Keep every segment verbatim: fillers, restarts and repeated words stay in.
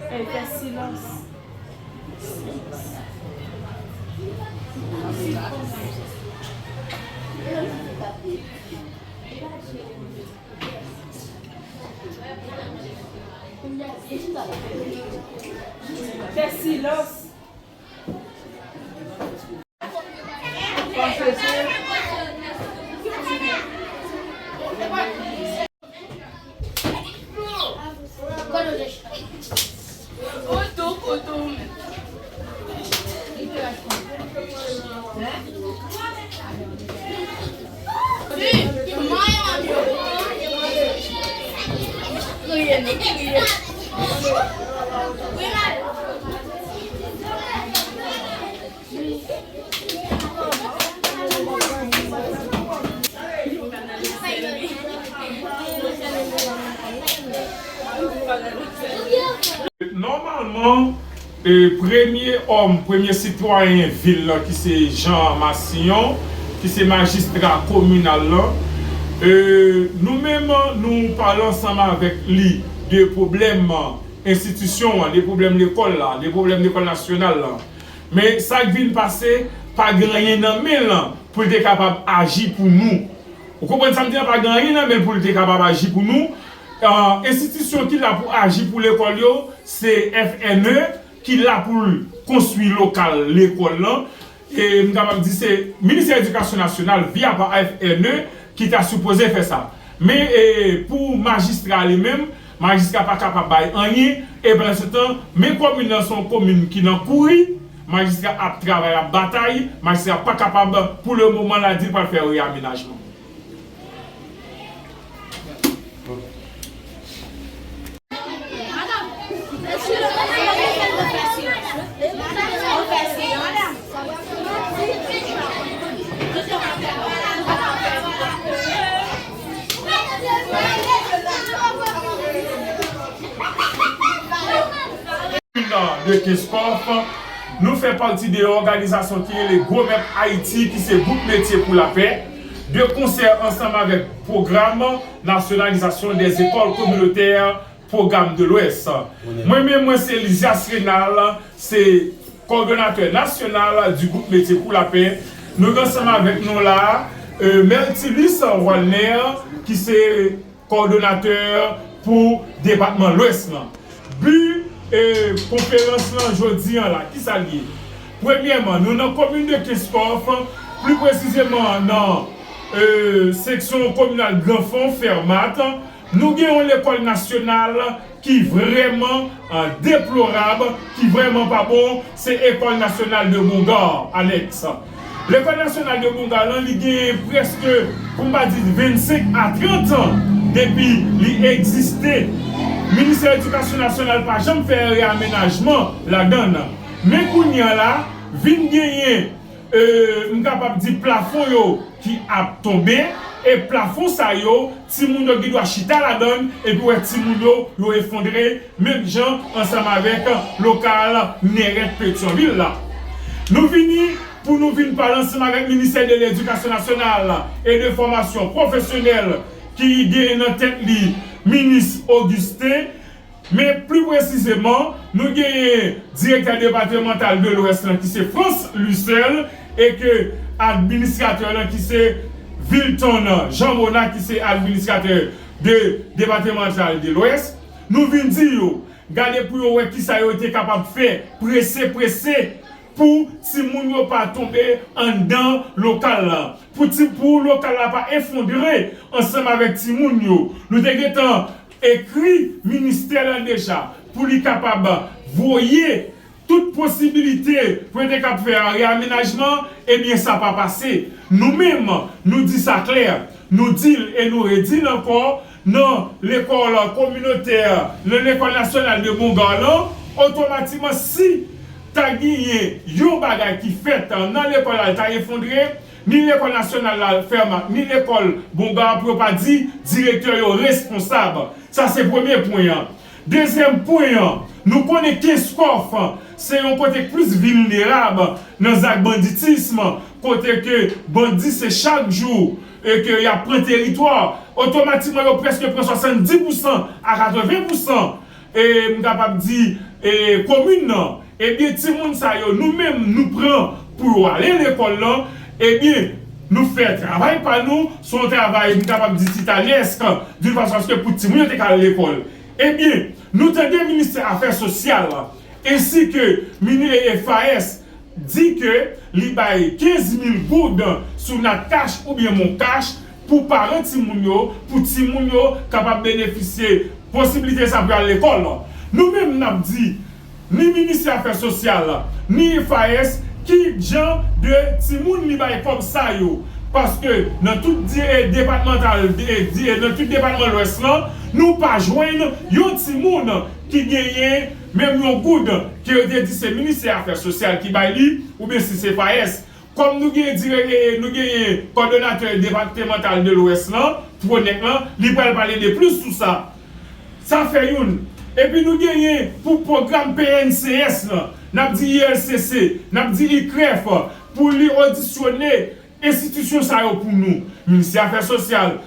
Ey, fè silans. Fè silans. Nòmalman, e, premye òm, premye sitwayen vil lan, ki se Jean Massillon, ki se majistra kominal lan, e, nou menm, nou pale ansanm avèk li de pwoblèm enstitisyon an, de pwoblèm lekòl la, de pwoblèm lekòl nasyonal lan. Men sa k vin pase, pa gen anyen nan men l pou l te kapab aji pou nou. Ou konprann sa m di a? Pa gen anyen nan men l pou l te kapab aji pou nou. Ah, enstitisyon ki la pou aji pou lekòl yo, se F N E, ki la pou l konstwi lokal lekòl lan. E m kapab di se Ministè Edikasyon Nasyonal, via pa F N E, ki ta sipoze fè sa. Men, e, pou majistra li menm, majistra pa kapab bay anyen, e pandan se tan, men komin nan se yon komin ki nan kouri, majistra ap travay, ap batay, majistra pa kapab, pou le moman la, di l pral fè reyamenajman. De Kenskòf, nou fè pati de yon òganizasyon ki rele Gwomèt Ayiti, ki se Gwoup Metye pou Lapè, de konsè ansanm avèk pwogram nasyonalizasyon dè zekòl kominotè, pwogram de Lwès. Mwen menm, mwen se Lysias Renald, se kòdonatè nasyonal di Gwoup Metye pou Lapè. Nou gen ansanm avèk nou la, e, Mertilus Walner, ki se kòdonatè pou depatman Lwès lan. Bi, e, konferans lan jodi an la, kisa l ye? Premyèman, nou nan komin de Kenskòf, pli presizeman nan, e, seksyon kominal Granfon, Fèmat, nou gen yon lekòl nasyonal ki vrèman, e, deplorab, ki vrèman pa bon, se École Nationale de Bongar, anèks. Lekòl nasyonal de Bongar lan, li gen prèske, pou m pa di vennsenk a trant an, depi li egziste. Ministè Edikasyon Nasyonal pa janm fè reyamenajman ladan l. Men kounye a la, vin genyen, e, m kapab di plafon yo ki ap tonbe, e plafon sa yo, timoun yo gen dwa chita ladan l, epi w wè timoun yo, yo efondre, menm jan ansanm avèk lokal Nèrèt Petyonvil la. Nou vini pou nou vin pale ansanm avèk Ministè de Ledikasyon Nasyonal e de Fòmasyon Pwofesyonèl ki gen nan tèt li Minis Augustin, men pli presizeman, nou genyen direktè depatmantal de Lwès lan ki se Frantz Lucel e ke administratè lan ki se Vilton Jean Mona ki se administratè de depatmantal de Lwès. Nou vin di yo, gade pou yo wè kisa yo te kapab fè prese, prese pou timoun yo pa tonbe anndan lokal la. Pou ti, pou lokal la pa efondre ansanm avèk timoun yo. Nou te gentan ekri ministè lan deja pou li kapab voye tout posibilite pou yo te kab fè reyamenajman, ebyen sa pa pase. Nou menm, nou di sa klè, nou di l e nou redi l ankò, nan lekòl kominotè, nan lekòl nasyonal de Bongar lan, Otomatikman, si ta genyen yon bagay ki fèt nan lekòl la, l ta efondre, ni lekòl nasyonal la fèmen, ni lekòl Bonga, pou yo pa di direktè yo responsab. Sa se premye pwen an. Dezyèm pwen an, nou konnen Kenskòf se yon kote k plis vilnerab nan zak banditism, kote ke bandi se chak jou e ke y ap pran teritwa. Otomatikman, yo prèske pran swasanndis pousan a katreven pousan, e m kapab di, e komin nan. Ebyen, timoun sa yo, nou menm, nou pran pou yo ale lekòl lan. Ebyen, nou fè travay pa nou, se yon travay, m kapab di, titanèsk, d'une façon à ce que pou timoun yo te ka al lekòl. Ebyen, nou tande ministè afè sosyal, ensi ke mini-, e, FAES, di ke li bay kenz mil goud sou Natcash oubyen MonCash pou paran timoun yo, pou timoun yo kapab benefisye posiblite sa pou y al lekòl. Nou menm, n ap di, ni ministè afè sosyal, ni FAES, ki jan de timoun li bay kòb sa yo? Paske nan tout di-, e, depatmantal, de, di-, e, nan tout depatman Lwès lan, nou pa jwenn yon timoun ki genyen menm yon goud ke yo te di se ministè afè sosyal ki bay li, oubyen si se FAES. Kòm nou genyen dire-, e, nou genyen kòdonatè depatmantal de Lwès lan, Pwonèk lan, li pral pale de plis sou sa. Sa fè youn. Epi nou genyen pou pwogram P N C S lan, n ap di I L C C, n ap di I C R E F, pou li odisyone enstitisyon sa yo pou nou. Ministè afè sosyal,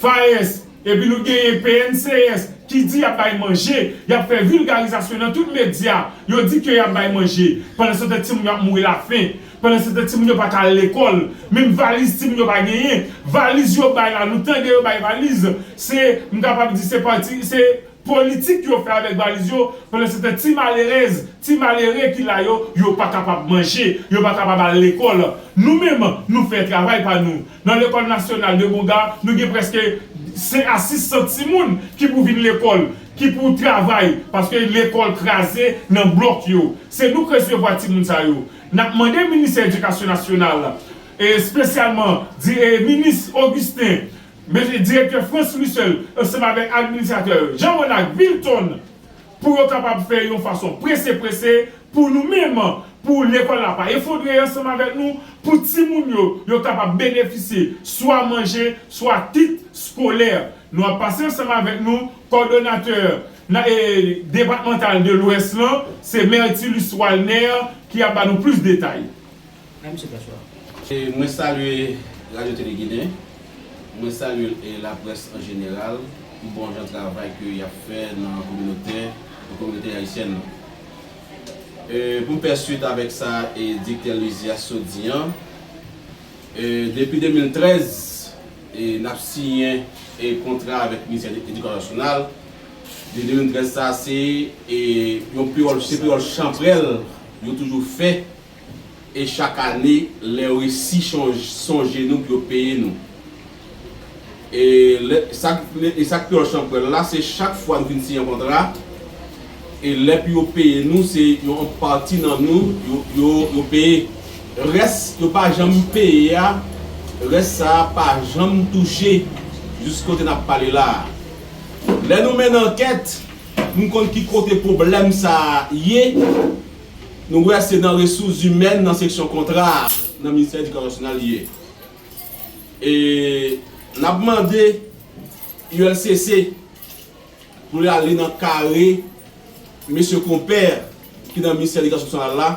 FAES, epi nou genyen P N C S ki di y ap bay manje, y ap fè vilgarizasyon nan tout medya, yo di ke y ap bay manje. Pandansetan, timoun yo ap mouri lafen. Pandansetan, timoun yo pa ka al lekòl. Menm valiz timoun yo pa genyen. Valiz yo bay la, nou tande yo bay valiz. Se, m kapab di, se pati, se politik yo fè avèk valiz yo. Pandansetan, ti malerèz, ti malere ki la yo, yo pa kapab manje, yo pa kapab al lekòl. Nou menm, nou fè travay pa nou. Nan lekòl nasyonal de Bonga, nou gen prèske senk a sis san timoun ki pou vin lekòl, ki pou travay, paske lekòl kraze nan blòk yo. Se nou k resevwa timoun sa yo. N ap mande ministè edikasyon nasyonal, e espesyalman di-, e minis Augustin, mesye direktè Frantz Louis Seul, ansanm avèk administratè Jean Renac Vilton, pou yo kapab fè yon fason prese prese pou nou menm, pou lekòl la pa efondre ansanm avèk nou, pou timoun yo, yo kapab benefisye swa manje, swa kit eskolè. Nou ap pase ansanm avèk nou, kòdonatè nan, e, depatmantal de Lwès lan, se Mertilus Walner ki ap ba nou plis detay. Mèsi, François. E, mwen salye Radyo Tele Ginen, mwen salye, e, laprès an jeneral pou bon jan travay ke y ap fè nan kominote, nan kominote ayisyèn nan. E, pou m fè swit avèk sa, e, Diktè Luizias sot di an, e, depi de mil trèz, e, n ap siyen, e, kontra avèk Ministè Edikasyon Nasyonal. Depi de mil trèz sa, se, e, yon pawòl, se pawòl chanpwèl yo toujou fè. E chak ane, lè yo resi chonj-, sonje nou pou yo peye nou. E lè, sa k, e sa k pi chanpwèl la, se chak fwa nou fin siyen yon kontra, e lè pou yo peye nou, se yon pati nan nou, yo, yo, yo peye. Rès, yo pa janm peye a, rès sa a pa janm touche jis kote n ap pale la a. Lè nou mennen ankèt, nou konn ki kote pwoblèm sa a ye, nou wè se nan resous imèn, nan seksyon kontra a, nan Ministè Edikasyon Nasyonal li ye. E n ap mande U L C C pou l ale nan kare mesye Konpè ki nan Ministè Edikasyon Nasyonal la,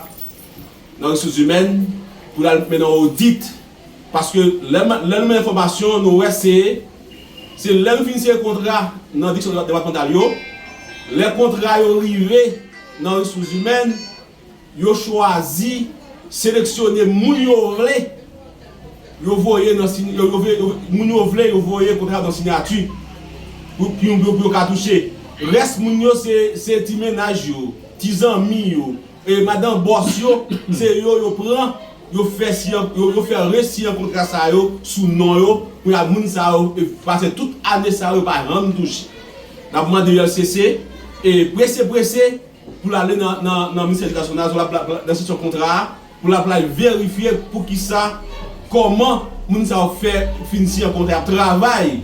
nan resous imèn, pou l al mennen yon odit. Paske lè, lè nou mennen enfòmasyon, nou wè se, se lè nou fin siyen kontra nan direksyon depatmantal yo, lè kontra yo rive nan resous imèn, yo chwazi seleksyone moun yo vle, yo voye nan siy-, yo, yo, yo, moun yo vle, yo voye kontra nan siyati pou, pou, pou, pou yo ka touche. Rès moun yo se, se ti mennaj yo, ti zanmi yo, e madanm bòs yo, se yo yo pran, yo fè siyen, yo, yo fè resiyen kontra sa yo sou non yo, pou y a moun sa yo, e pase tout ane sa yo pa janm touche. N ap mande U L C C, e prese prese, pou l ale nan, nan, nan Ministè Edikasyon Nasyonal, pou l ap, nan seksyon kontra a, pou l ap al verifye poukisa, kòman moun sa yo fè fin siyen kontra y ap travay.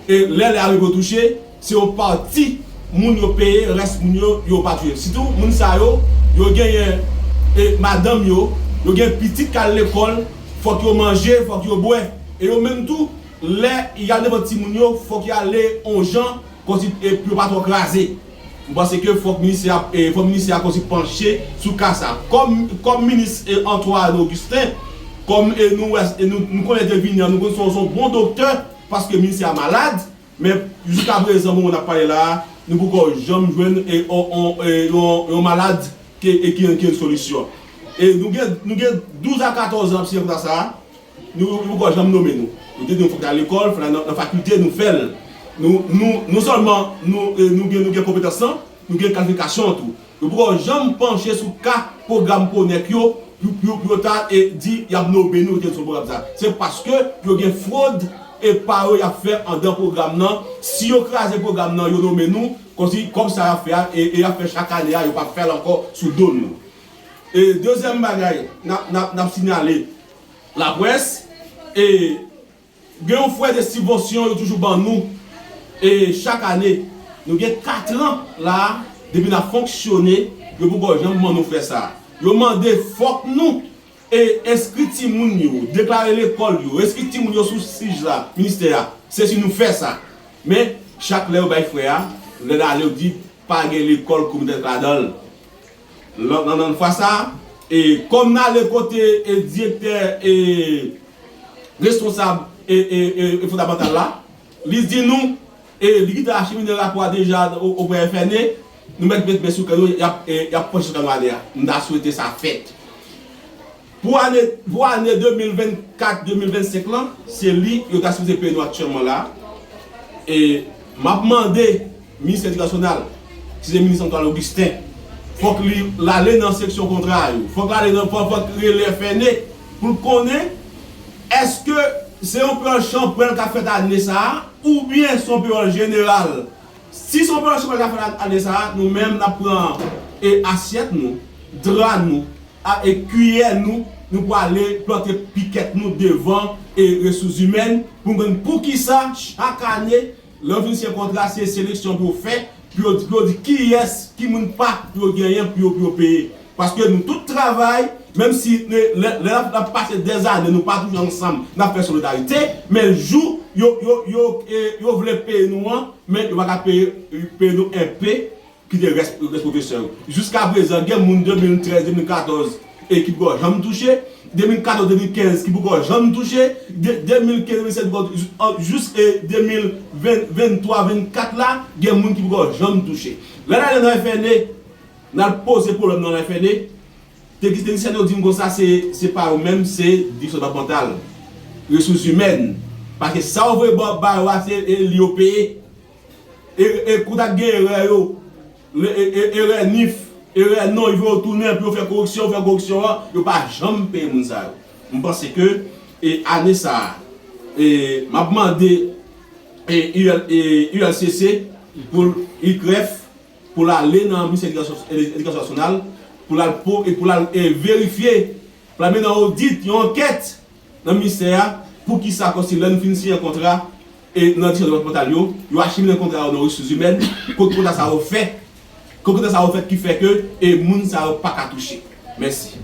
E lè, lè a rive yo touche, se yon pati moun yo peye, rès moun yo, yo pa touche. Sitou, moun sa yo, yo genyen e, madanm yo, yo gen pitit k al lekòl, fòk yo manje, fòk yo bwè. E yo menm tou, lè y al devan timoun yo, fòk y ale on jan, kòmsi e, pou yo pa twò kraze. M panse ke fòk ministè a, e, fòk ministè a kòmsi panche sou ka sa. Kòm, kòm minis e, Antoine Augustin, kòm e, nou, wè, e, nou, nou konnen te vini an, nou konnen se yon bon doktè, paske ministè a malad, men jiska prezan, moman n ap pale la a, nou poko janm jwenn e, on, on, e, yon, yon malad ke, e, ki, ki gen solisyon. E nou gen, nou gen douz a katòz an ap siyen kontra sa a, nou, nou poko janm nonmen nou. Nou te di nou fòk n al lekòl, fòk n al nan, nan fakilte, nou fè l. Nou, nou, non sèlman nou, e, nou gen, nou gen konpetans lan, nou gen kalifikasyon an tou. Yo poko janm panche sou ka pwogram Pwonèk yo pou, pou, pou yo ta e, di y ap nonmen nou, yo te sou pwogram sa. Se paske yo gen fwod e pa yo y ap fè anndan pwogram nan. Si yo kraze pwogram nan, yo nonmen nou, kòmsi kòb sa y ap fè a, e, e y ap fè chak ane a, yo p ap fè l ankò sou do nou. E dezyèm bagay, n ap, n ap, n ap sinyale laprès, e gen yon frè de sibvansyon yo toujou ban nou. E chak ane, nou gen kat an la, depi n ap fonksyone, yo poko janm ban nou frè sa a. Yo mande fòk nou e enskri timoun yo, deklare lekòl yo, enskri timoun yo sou sij la, ministè a. Se si nou fè sa. Men, chak lè yo bay frè a, lè n ale, yo di pa gen lekòl kominotè ladan l. Nan, nan, nan fwa sa a, e kòm n ale kote e direktè e responsab e, e, e, e fondamantal la, li di nou, e li gentan achemine rapò a deja o, oprè F N E, nou mèt met men sou kanno, y ap, e, y ap panche sou kanno ane a. M ta swete sa fèt. Pou ane, pou ane de mil vennkat, de mil vennsenk lan, se li yo ta sipoze peye nou aktyèlman la. E m ap mande Minis Edikasyonal, si se Minis Antoine Augustin, fòk li, l ale nan seksyon kontra yo. Fòk l ale nan, fòk, fòk rele F N E pou l konnen èske se yon peyòl chanpwèl k ap fèt ane sa a, oubyen se yon peyòl jeneral. Si se yon peyòl chanpwèl k ap fèt ane sa a, nou menm n ap pran e asyèt nou, dra nou, a, e kiyè nou, nou pwale plante pikèt nou devan e resous imèn pou n konn poukisa chak ane, lè yo fin siyen kontra, se seleksyon pou yo fè, pou yo, pou yo di kiyès, ki moun pa pou yo genyen, pou yo, pou yo peye. Paske nou tout travay, menm si lè, lè, lè n ap, n ap pase dèzane, nou pa touche ansanm, n ap fè solidarite, men jou yo, yo, yo, e, yo vle peye nou an, men yo pa ka peye, peye nou enpe ki te rès, rès pwofesè yo. Jiska prezan, gen moun de mil trèz, de mil katòz, e ki poko janm touche, de mil katòz, de mil kenz, ki poko janm touche, de, de mil kenz, de mil sèz, poko, jis, e, de mil ven, venntwa, vennkat la, gen moun ki poko janm touche. Lè n ale nan F N E, n al poze pwoblèm nan F N E, teknisyen yo di m konsa, se, se pa yo menm, se direksyon depatmantal resous imèn. Paske sa yo voye ba, ba yo a, se, e, li yo peye. E, e kontak gen erè yo, le, e, e, erè nif, erè non, yo voye yo tounen, pou yo fè koreksyon, fè koreksyon an, yo pa janm peye moun sa yo. M panse ke, e, ane sa a, e, m ap mande, e, U L, e, U L C C, pou l, I C R E F, pou l ale nan Ministè Edikasyon, Edikasyon Nasyonal, pou l al po, e pou l al, e, verifye, pou l al mennen yon odit, yon ankèt nan ministè a, poukisa kòmsi lè nou fin siyen kontra, e nan direksyon depatmantal yo, yo achemine kontra yo nan resous imèn, kot kontra sa yo fèt, kot kontra sa yo fèt ki fè ke, e moun sa yo pa ka touche. Mèsi.